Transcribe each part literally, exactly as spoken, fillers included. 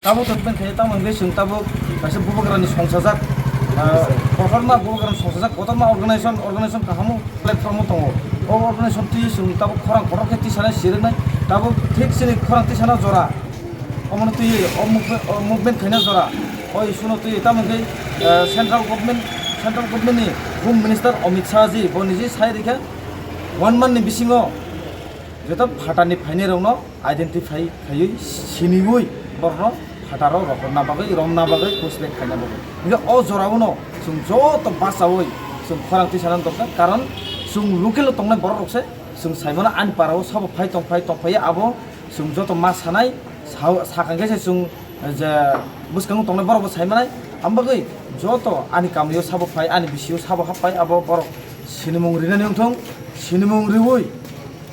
Tabuk to depend khayo, tamo hwnkhe chwng tabuk kaisa bubagrani songsajak, ah, kotorma bubagrani songsajak, kotorma organization, organization kahamw platform o tongo. O organization twi chwng tabuk khorang kotor khe tisanai siriknai, tabuk thik chini khorang tisana jora. Omono twi o movement, o movement khaina jora. O issue no twi tamo hwnkhe, ah, central government, central government ni Home Minister Amit Shah ji bo niji sai rikha one month ni bisingo joto phatani phainai rokno identify khaiwi siniwi borokno phataro rohorna bagwi, romna bagwi, push back khaina bagwi. Hingke o jorao no chwng joto bachawi chwng khorang tisana dorkar, karon chwng local o tongnai borok rok se chwng saimano ani para o sabo phai tong phai tong phai abo chwng joto ma sanai sa-, sakang khe se chwng je bwskango tongnai borok bo saimanai. Ang bagwi joto ani kamio sabo phai, ani bisio sabo hap phai, abo borok sinimung rinani wngthung, sinimung riwi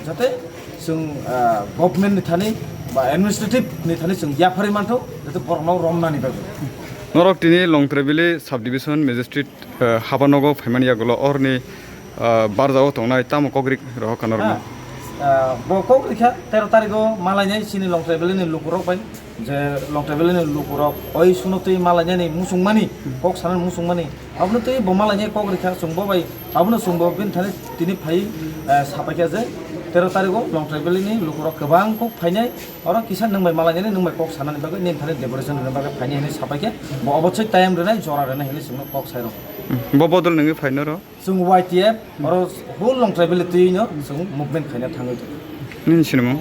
jate chwng, ah, government ni thani ba administrative ni thani chwng yapharwi mantho, jate borokno romnani bagwi. Norok tini Longtrai Valley Subdivision Magistrate, ah, habanogo phaimani yagulo orni, ah, barjao tongnai tamo kokrik rohor kha norokno? Ah, ah, bo kokrik kha tero tarigo malainai chini Longtrai Valley ni lukurok bai. Je Longtrai Valley ni lukurok oi suno twi malainani muchungmani, kok sanani muchungmani, abono twi bo malainai kok rikha, chwng bo bai abono chwng bo bini thani tini phai, eh, sapaikha je tero tarigo Longtrai Valley ni lukurok kwbang kok phainai, oro kisa nwng bai malainani, nwng bai kok sanani bagwi nini thani decoration rwna bagwi phainai hinwi sapaikha, bo obochoi time rwnai, jora rwnai hinwi chwngno kok sairok. Bo bodol nungwi phainai oro? Chwng Y T F, oro whole Longtrai Valley twi no chwng movement khaina thangwi tongo. Nini sinimung?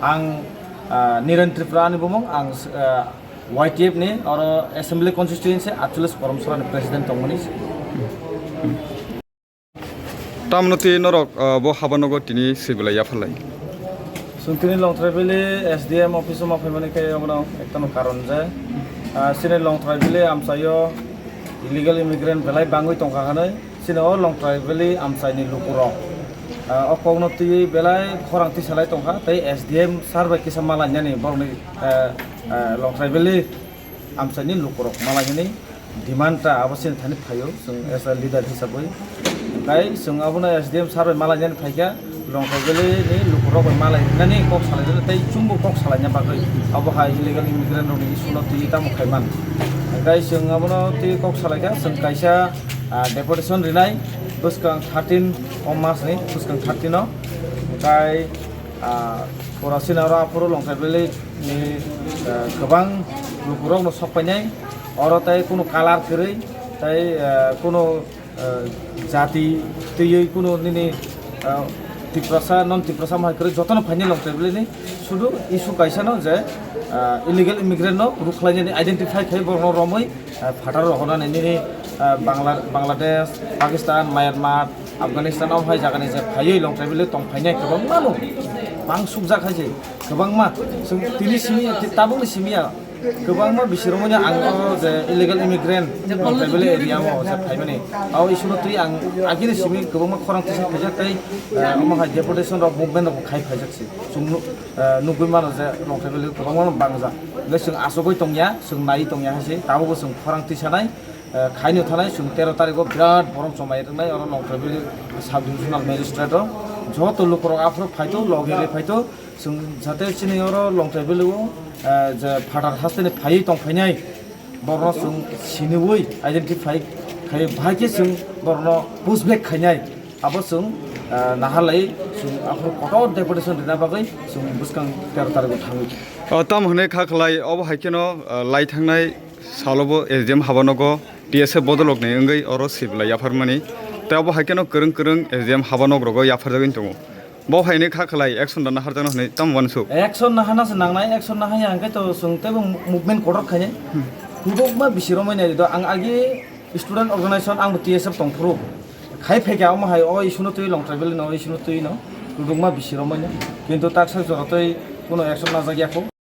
Ang, ah, Niren Tripura ani bumung, ang, ah, Y T F ni oro Assembly Constituency atchollis Korom Sora ni President tongmani. Tamno twi norok, ah, bo habanogo tini sibila yapharlai? Chwng tini Longtrai Valley S D M office o ma phaimani khe obono ektano karon je, ah, chini Longtrai Valley amchaio illegal immigrant belai bangwi tongkha hinwi. Chini o Longtrai Valley amchaini lukurok, ah, o kokno twiwi belai khorang tisalai tongkha, tei S D M sir bai kisa malainani borokni, ah, ah, Longtrai Valley amchaini lukurok malainani demand ta abo chini thani phaio, chwng as a leader hisabwi. Tei chwng abono S D M sir bai malainani phaikha, Longtrai Valley ni lukurok bai malai nani kok salai nani tei chwngbo kok salaina bagwi abo hai illegal immigrant rokni issue no twiwi tamo khaiman. Tei chwng abono twiwi kok salaikha, chwng kaisa ah, deputation rinai bwskang thirteen o mas ni bwskang thirteen o, tei, ah, pura sina oro aphuru Longtrai Valley ni, ah, kwbang lukurok no sok painai, oro tei kunu color kwrwi tei, ah, kunu, ah, jati twiwi kunu nini, ah, Tiprasa, non Tiprasa mahai kwrwi jotono phainai Longtrai Valley ni, sudu issue kaisa no je, ah, illegal immigrant no rukhlainani identify khai borok no romwi ah, phataro rohornani nini, ah, Bangla-, Bangladesh, Pakistan, Myanmar, Afghanistan o hai jagani je phaiwi Longtrai Valley tong phainai kwbangma no bang sukjak hai se kwbangma chwng tini simi ya, ti-, tabukni simi ya kwbangma bisi romwi ang o je illegal immigrant Longtrai Valley area o je phaimani o issue no twi ang agini simi kwbangma khorang tisa khaijak tei, ah, omo hai deportation rok movement rok khai phaijak se chwng nuk-, ah, nugwi mano je Longtrai Valley kwbangma no bangjak. Hingke chwng achugwi tongya, chwng naiwi tongya hai se, tabukbo chwng khorang tisanai, eh, khaino thanai, chwng tero tarikgo birat borok chomai rwnai, oro Longtrai Valley Sub Divisional Magistrate o joto lukurok aphuru phaito, loge re phaito, chwng jate chini oro Longtrai Valley o, eh, je phatar hasteni phaiwi tong phainai, borokno chwng siniwi identify khai, bahai khe chwng borokno push back khainai. Abo chwng, ah, naharlai chwng aphuru kotor deputation rina bagwi chwng bwskang tero tarikgo thangwi. O, tamo hwnwi kha khlai, obo hai kheno, ah, lai thangnai salobo S D M habanogo T S F bodolrokni wngwi oro sibla yapharmani. Tei obo hai kheno kwrwng kwrwng S D M habanokrogo yapharjagwi tongo. Bo haini kha khlai action da naharjakno hwnwi tamo uansuk? Action nahana se nangnai, action nahaya hwnkhe to chwng teibo movement kotor khainai. Hmm. Kubukma bisi romwi nai do, ang agi student organization, angbo T S F tongphuru. Khai phaikha omo hai o issue no twi Longtrai Valley no, o issue no twi no kubukma bisi romwi no. Kintu taksa jora twi kuno action najak ya kho.